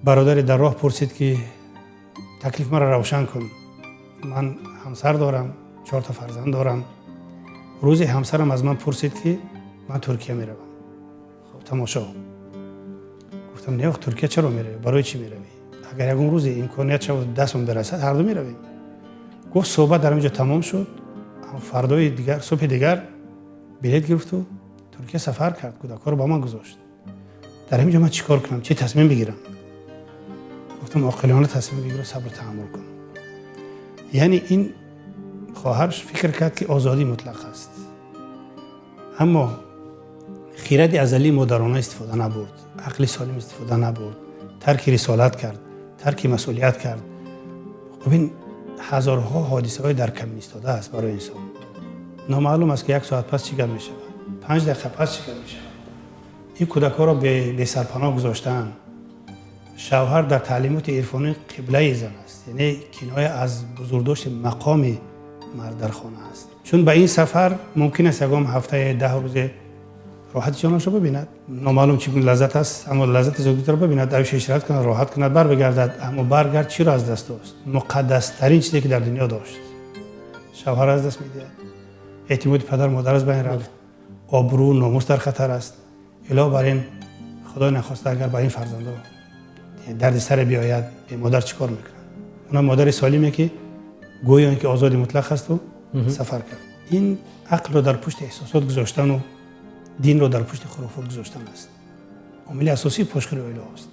Бародаре дар роҳ пурсид, ки таклиф маро равшан кун. Ман ҳамсар дорам, чорта фарзанд дорам. Рӯзе ҳамсарам аз ман пурсид, ки ман Туркия меравам. Хоб, тамошо. Гуфтам: «Не, Туркия чаро меравӣ, барои чӣ меравӣ? Агар ягон рӯзе имконият шавад, дастмон бирасад, ҳарду меравем», гуфт. Суҳбат дар ҳамин ҷо тамом шуд. Фардои дигар, субҳи дигар билет гирифту Туркия сафар кард, кӯдакҳоро ба ман гузошт. Дар ҳамин ҷо ман чӣ кор кунам, чӣ тасмим бигирам? Гуфтам: «Оқилона тасмим бигиру сабру таҳаммул кун». Яъне ин хоҳарш фикр кард, ки озодӣ мутлақ аст, аммо хиради азалии модарона истифода набурд, ақли солим истифода набурд, тарки рисолат кард, тарки масъулият кард. Бибин, ҳазорҳо ҳодисаҳои дар камин истодааст. Барои инсон номаълум аст, ки як соат пас чӣ гап мешавад, 5 дақиқа пас чӣ гап мешавад. Ин кӯдакҳоро бесарпаноҳ гузоштаанд. Шавҳар дар таълимоти ирфонӣ қиблаи зан аст, яъне киноя аз бузургдошти мақоми мард дар хона аст. Чун ба ин сафар мумкин аст ягон ҳафтае, 10 рӯзе роҳати ҷонашро бибинад, номаълум чӣ гуна лаззат аст, аммо лаззати зиндагиро бибинад, айшу ишрат кунад, роҳат кунад, барбигардад. Аммо баргард, чиро аз даст дод? Муқаддастарин чизе, ки дар дунё дошт, шавҳар аз даст медиҳад. Эътимоди падар модар аз байн рафт, обрӯ номус дар хатар аст. Илова бар ин, Худой нахоста, агар ба ин фарзандо дарди саре биёяд, бемодар чӣ кор мекунад? Она модари солиме, ки гӯё ин ки озоди мутлақ асту сафар кард. Ин ақлро дар пушти эҳсосот гузоштану динро дар пушти хурофот гузоштан аст. Омили асосии пошхӯри оилаҳост.